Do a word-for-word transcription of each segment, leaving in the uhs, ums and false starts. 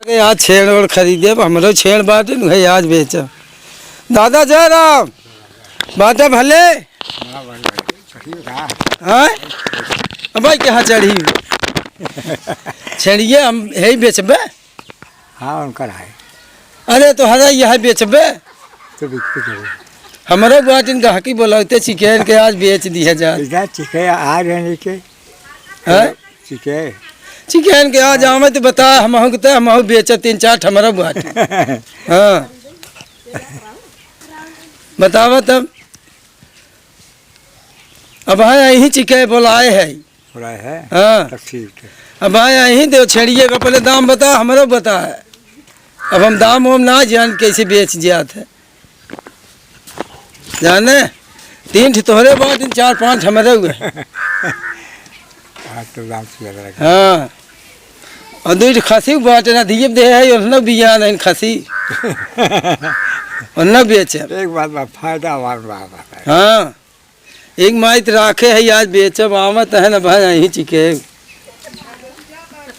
अरे आज छेड़ ओड़ खरीदे, अब हमरो छेड़ बाटे न, भाई आज बेचब। दादा जय राम, बाटे भले? हाँ भाई, भाई, सही बता। हाँ? अब भाई कहाँ चढ़ी? छेड़िए हम यही बेचबे। हाँ, उनकर है। अरे तो हरा यह बेचबे। तो बिकते चलो। हमरो बाटिन गहकी बोलौते चिकेन के आज बेच दिया जा। इधर चिके आ रहे हैं लेके। हैं? चिके। चिकेन के आज आवे तो बता, हमहू के तो हमहू बेचे तीन चार ठमरा बाटिन। हाँ। बतावा तब। अब है यहीं चिके बोलाए है। बोलाए है? हाँ। तब ठीक है। अब है यहीं दे छेड़िए का पहले दाम बता, हमरो बता है। अब हम दाम वाम ना जान कैसे बेच जात है। जाने? तीन ठे तोहरे बाटिन, चार पाँच हमरे हुए। हाँ, तो दाम से ज्यादा लगे। हाँ। और दुई ठे खसी बाटे ना, दिए दे है, उन्हें बिया नहीं खसी। उन्हें बेचे। एक बात बा, फायदा वाला बात है। हाँ। एक माइत राखे है, आज बेचब, आवत है ना भाई, यहीं चिके।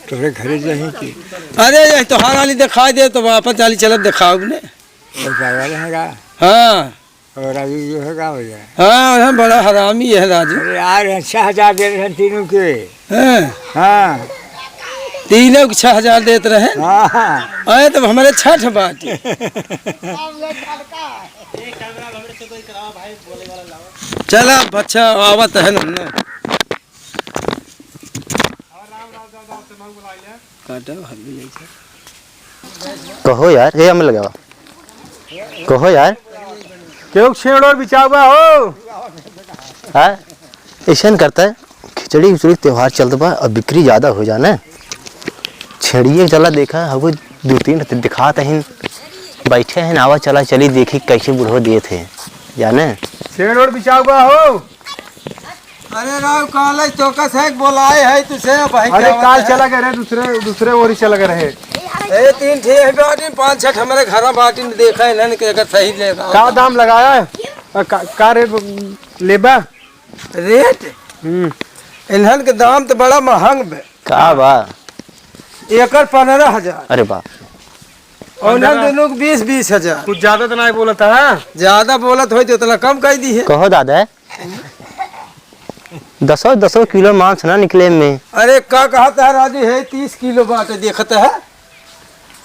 तोहरे घरे जाही की? अरे, यही तोहार वाली दिखाई दे, तो वापस वाली चलत दिखाओ ने। वो ड्राइवर है का? हाँ। और राजू जो है का भैया? हाँ, हम बड़ा हरामी है राजू। अरे यार, छह हजार दे रहे हैं तीनों के। हैं? हाँ। तीनों के छह हजार देत रहे? हाँ, हाँ। अरे, तब हमारे छठ बाटे। चला, अच्छा, आवत है ना। काटा, हल्दी नहीं था। कहो यार, ए, हमें लगावा। कहो यार। केहू छेड़ ओड़ बिचावा हो? हाँ? ऐसन करता है, खिचड़ी उचड़ी त्योहार चलत बा, अब बिक्री ज्यादा हो जाना। छेड़िए चला देखा, अब दो तीन ठे दिखात हैं, बैठे हैं, आवा चला चली देखी कैसे बुढ़वा देत है, जाने। छेड़ ओड़ बिचावा हो? अरे राव, काल है तो कस है बोलाए है तुसे भाई, अरे क्या काल बात है? चला गए रहे, दूसरे, दूसरे ओर ही चला गए रहे। ए, तीन ठे है बाटिन, पाँच छठ हमारे घर बाटिन, देखा है ना कि अगर सही लेगा। का दाम लगाया है? अ, का, का रेट लेबा? रेट? हम्म। इन्हन के दाम तो बड़ा महंग बे। का बा? एकर पन्द्रह हजार। अरे बाप रे। और इन्हन पन्द्रह। दोनों के बीस, बीस हजार। कुछ ज्यादा तो नहीं बोलत है? ज्यादा बोलत होई तो इतना कम कर दी है। कहो दादा, दसो, दसो किलो मांस ना निकले में। अरे का कहत है राजू, है तीस किलो बाटे, देखत है।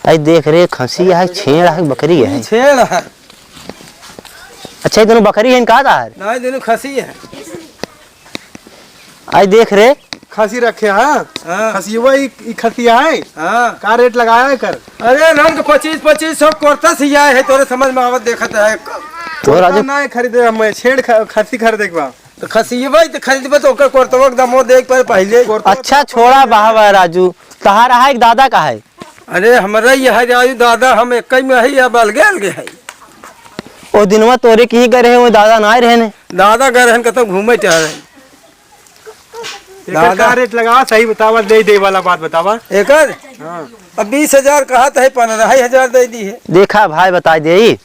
आई देख रे, खसी है, छेड़ है, बकरी है? छेड़ है। अच्छा, ये दोनों बकरी है, इनका आता है? नहीं, दोनों खसी है। आई देख रे। खसी रखे, हाँ? हाँ। खसी वही, ई खसी है? हाँ। का रेट लगाया है कर? अरे, रंग पच्चीस, पच्चीस सौ कोरता सिया है, तोरे समझ में आवत देखत है। तो राजू ना खरीदे, हम छेड़ ख-, खसी खरीदे के बा। तो खसियबे तो खरीदबे तो ओकर कोरतवा के दमो देख पर पहिले। अच्छा छोड़ा बहावा राजू, तहार है एक दादा का है? अरे हमरा यह राजू दादा हम एक ही में है या अलगे अलगे है? ओ दिनवा तोरे की ही गए रहे, वो दादा ना आए रहे ने। दादा गए रहन कतौ घूमे टहरे। एकर दादा। का रेट लगावा सही बतावा, दे दे वाला बात बतावा। एकर? हाँ। अब बीस हजार कहा तो है, पन्द्रह हजार दे दी है। देखा भाई बता दे।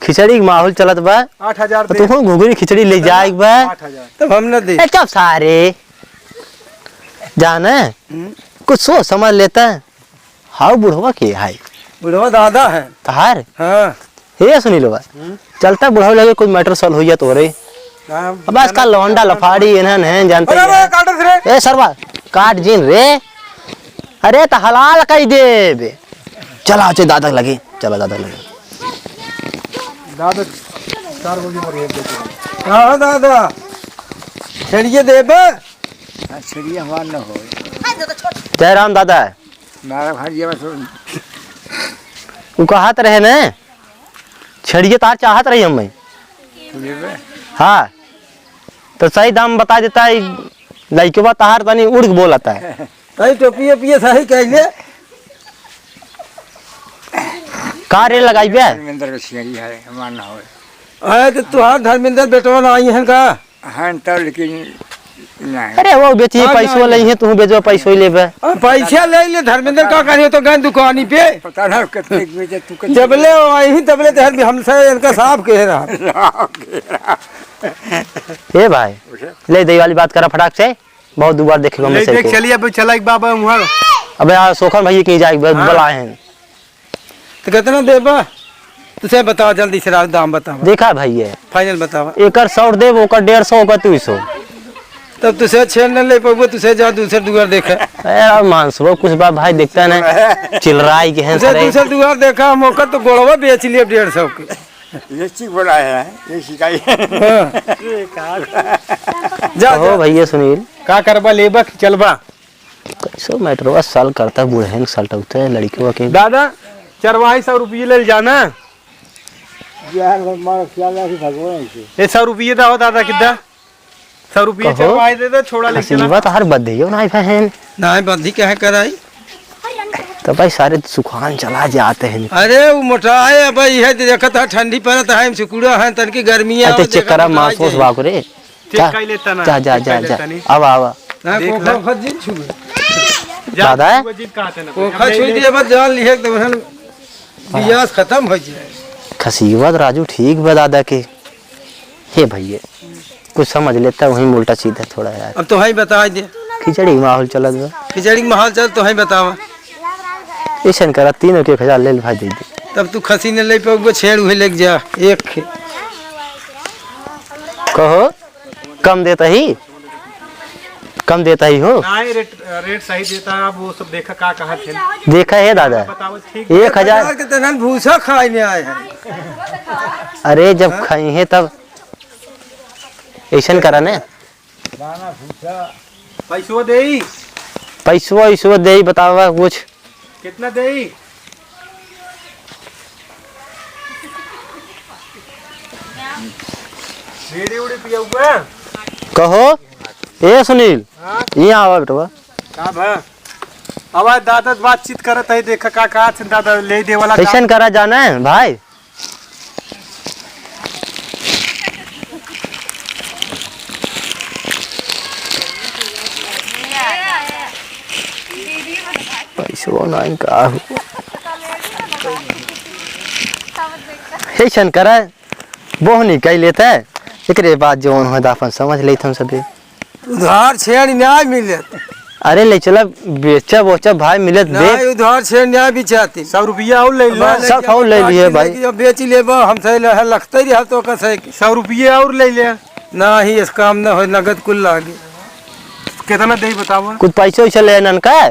खिचड़ी के माहौल चलत बा। आठ हजार तो दे। तू घुघरी खिचड़ी ले जाए एक बार। आठ हजार। तब हम न दे। ए, चुप सारे। जाने, हम्म। कुछ सोच समझ लेता। हाउ बुढ़वा के है? बुढ़वा दादा है। तहार? हाँ। हे सुनीलवा, हम्म। चलता बुढ़वा लगे कुछ matter solve हो जात हो रे। हाँ, अब आजकल लौंडा लफाड़ी इन्हन हैं, जानते अरे, हैं। अरे, काट रे। ए सरवा, काट जिन रे। अरे, त हलाल कई देबे। चला, आचे दादा लगे, चला दादा लगे। दादा, चार बजे मर गए। हाँ, दादा। छेड़िए देबे? हाँ, छेड़िए हमार न हो। जय राम दादा। मारा भाई ये बस। उ कहत रहे न, छेड़िए तार चाहत रही हम। लेबे? हाँ। तो सही दाम बता देता है, लइकवा तहार तनी उड़ के बोलता है। तई टोपी ओपिए सही कइले। का रेट लगाइबे? धर्मेंद्र के छियरी है, हमार ना होए। अरे तो तुहार धर्मेंद्र बेटवा ना आई हैं का? हैं तो लेकिन नहीं। अरे वो बेचिए, का पैसो नहीं? लइहे, तू बेचो, पैसो ही लेबे। अब पैसा ले ले धर्मेंद्र, का करियो तो गए दुकानी पे। पता ना कितने की बेचे, तू कितने जबले वो आई ही तबले तो हम, हमसे इनका साफ कह रहा। साफ कह रहा। ए भाई, उठे। ले दे वाली बात करा फटाक से। बहुत दू बार देखे को ले मिल देख, सके। चलिए, अब चला एक बाबा वहाँ। अबे यार, सोखन भैया कहीं जाए, बस हाँ। बुलाए हैं। तो कितना देबा? तुसे बतावा, जल्दी से राज दाम बतावा। देखा भइया, final बतावा। एकर सौ देब, ओकर डेढ़ सौ, ओकर दुई सौ। तब तुसे छेड़ न ले पउबो, तुसे जा दूसर दुआर देखा। ए, अब मानसबो कुछ बा भाई, देखता नहीं, चिलराई के हैं तुसे सरे। दूसर दुआर देखा, हम ओकर तो गोड़वा बेच लिए डेढ़ सौ के। ये ठीक बोला है, ये शिकाई। हाँ। ये कहा? जा, कहो जा। भइया सुनील। का करबा, लेबा कि चलबा? कैसो मैटरवा साल करता, बूढ़े हैं, साल टूटते हैं लड़कियों के। दादा, चरवाही सौ रुपये ले जाना। यार, मार क्या लागी भगवान से। ए, सौ रुपये दो दादा, कितना? सौ रुपये कहो। चरवाही दे दो, छोड़ा लेके चला। खसीवा तो हर बदे हो ना, बहन। ना, बंदी क्या है कराई? तो भाई, सारे सुखान चला जाते हैं। अरे, वो मोटा है, अब यह देखत है, ठंडी पड़त है, हम सिकुड़ा है, तनकी गर्मी है, अरे, और चेक देखत करा, है, मांस वास जाइए। बाप रे। चेक जा, कर लेता ना, जा, जा, चेक कर जा, लेता जा। नहीं। आवा, आवा। ना, देख कोखा ला। खोखा जिन छुए। जा, दादा? छुए जिन कहा थे ना। कोखा छुई दिए, बस जान लिहे, तो बहन बियास खत्म हो जाए। खसीवत राजू ठीक बा दादा के। हे भइया, कुछ समझ लेता, वहीं उल्टा सीधा थोड़ा यार। अब तो वहीं बता दे। खिचड़ी माहौल चलत बा। खिचड़ी माहौल चल, तो वहीं बतावा। ऐसन करा, तीनों के एक हजार ले ले भाई, दे दे। तब तू खसी न ले पाउबे, छेड़ उहे लेके जा, एक। कहो, कम देता ही, कम देता ही हो। नहीं, रेट, रेट सही देता है। अब वो सब देखा का कहा थे। देखा है दादा, बताओ, ठीक। एक हजार। एक हजार के तनन भूसा खाए में आए हैं। अरे, जब हाँ? खाई है तब ऐसन करा ने। पैसो देई। पैसो, वैसो देई, बतावा कुछ। कितना देई? बीड़ी उड़ी पियउबे? कहो, ए सुनील, हाँ? यहाँ आवा बेटवा। का भा? अब आज दादा बातचीत करत है, देखा का, का छन दादा ले दे वाला का? कैसन करा जाना है भाई? पैसो नाहीं का हो। हे सन करा, बोहनी कइ लेते, एकरे बाद जौन होत आपन समझ लेत हम सभी। उधार छेड़ न्याय मिले। अरे ले चला, बेचा बोचा भाई मिलत दे। नहीं, उधार छेड़ न्याय भी चाहती। सौ रुपया और ले ले। अब सब और ले लिए भाई। अब बेची लेबा, हमसे लखते रहा तो कसे। सौ रुपये और ले ले। नाही, इस काम न होय, नगद कुल लागे। कितना देई बतावा? कुछ पैसो वैसे ले नन का?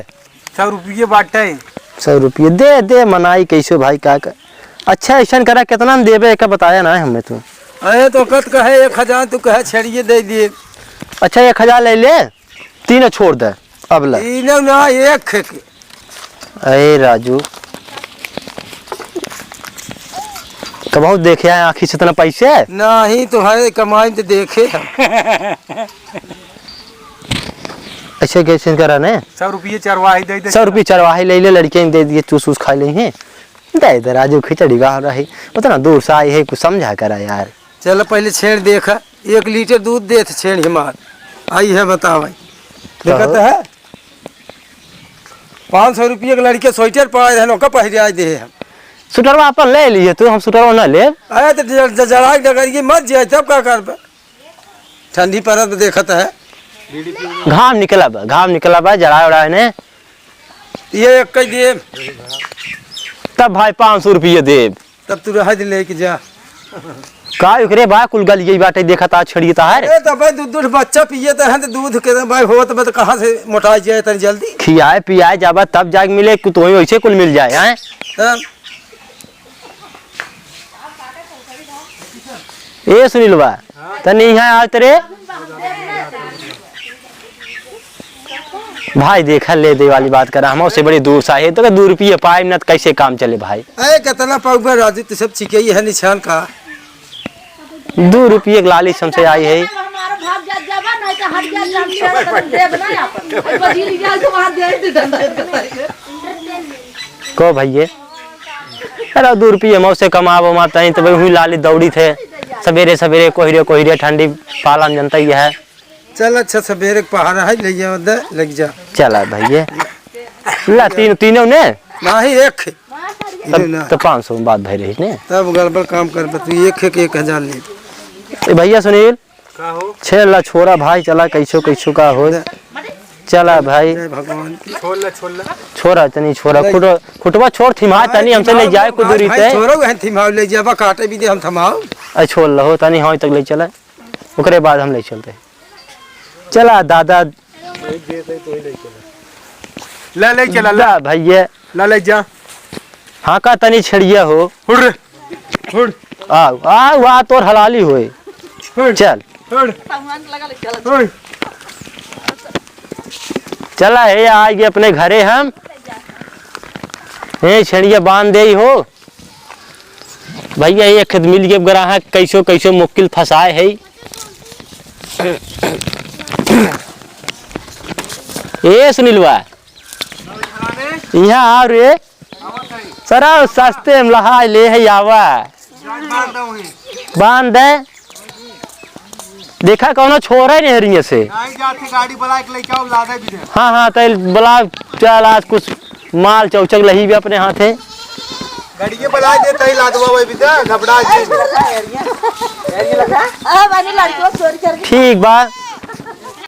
सौ रुपये बाटे। सौ रुपये दे, दे, मनाई कैसे भाई, का कर? अच्छा, ऐसन करा, कितना में देबे, एका बताया ना हमें तू। अरे, तो कत कहे एक हजार, तू कहे छेड़िए दे दिए। अच्छा, एक हजार ले ले, तीनों छोड़ दे, अब ले। तीनों ना, एक खेके। अरे राजू, कबहू देखे है आँखी से इतना पैसे? नहीं तो है, कमाई तो देखे है। ऐसे कैसे करा ने? सौ रुपये चरवाही दे दे। सौ रुपये चरवाही ले ले, लड़के दे दिए, चूस उस खा ले हैं। दे दे राजू, खिचड़ी गा रही, उतना दूर से आई है, कुछ समझा करा यार। चलो पहले छेड़ देखा, एक लीटर दूध देत छेड़ हमार। आई है बतावा, देखत है? पाँच सौ रुपये के लड़के स्वेटर पाए रहन, ओका पहिराए दे हम। स्वेटरवा अपन ले लिए तू, हम स्वेटरवा ना लेब। अरे तो ज-, ज-, जराई डगरिए मत जाए, तब का करबे? ठंडी परत देखत है। घाम निकला बा, घाम निकला बा, जराए उड़ाए ने। ये एक कह दिए। तब भाई पाँच सौ रुपये देब। तब तू रह दे लेके जा। का ओकरे बा कुल गल यही बाटे देखत आ छेड़िए ताहर। अरे तब भाई दूध, दूध बच्चा पिए त हैं तो दूध के भाई होत बा तो कहाँ से मोटाई जाए तनी जल्दी? खियाए पियाए जाबा तब जाके मिले, कुछ तो वही वैसे कुल मिल जाए, हैं? तब ए सुनीलवा, तनी यहाँ आव तरे। भाई देखा, ले दे वाली बात करा, हम उससे बड़ी दूर से आए, तो दो रुपये पाए ना तो कैसे काम चले भाई? अरे कितना पाऊबे राजू, तू सब छिके ही है निशान का। दो रुपये के लालच हमसे आई है। हमारा भाग जात जाबा, नहीं तो हट जात जाबा, हम देब ना आपन। बजी लिया तो वहाँ दे दे। को भैये, अरे दो रुपये मौसे कमाबो माता ही, तो भाई हुई लाली दौड़ी थे। सवेरे सवेरे कोहिरे कोहिरे ठंडी पाला में जनता ही है। चल अच्छा, सवेरे के पहाड़ा है, ले जाओ दे, लग जा। चला भैये, ला तीन, तीनों ने? नहीं, एक। तब, इन्हें ना। तब पाँच सौ में बात भई रही ने। तब गड़बड़ काम कर, तू एक है कि एक हजार ले। ए भैया सुनील, का हो? छेड़ ला छोरा भाई, चला कैसो कैसो का हो। दे। चला भाई। जय भगवान। छोड़ ला, छोड़ ला। छोड़ा तनी, छोड़ा। नहीं। खुट-, खुटवा छोड़, थिमा तनी, हमसे ले जाए कुछ दूरी भाई, ते। छोड़ो, वहन थिमाओ, ले जाबा, काटे भी दे, हम थमाओ। अरे छोड़ लहो तनी, हाँ तक ले चला, ओकरे बाद हम ले चलते। चला दादा। ले, ले चला, ला। ला भैया। ला, ले जा। हाँ का तनी छेड़िया हो। हुड़ रे, हुड़। आओ, आओ, आ तोर हलाली होए। हुड़। चल। हुड़। हुड़। चला हे, आइगे अपने घरे हम। हे छेड़िया बांध देई हो। भैया, एक खेत मिल के ग्राहक कैसो कैसो मुक्किल फंसाए है। ए सुनीलवा, यहाँ आ रे। सरा सस्ते में लहाई ले है आवा। बांध दे। देखा कौनो छोरा ही नहीं हरिये से। नहीं जाती, गाड़ी बुला के लेके आओ, लादे भी दे। हाँ, हाँ, तैल बुला, चल आज कुछ माल चौचक लही भी अपने हाथे। गाड़ी के बुला दे, तई लादवा भाई भी दे, घबरा के। आ, मैंने लड़कियों चोरी करके ठीक बा।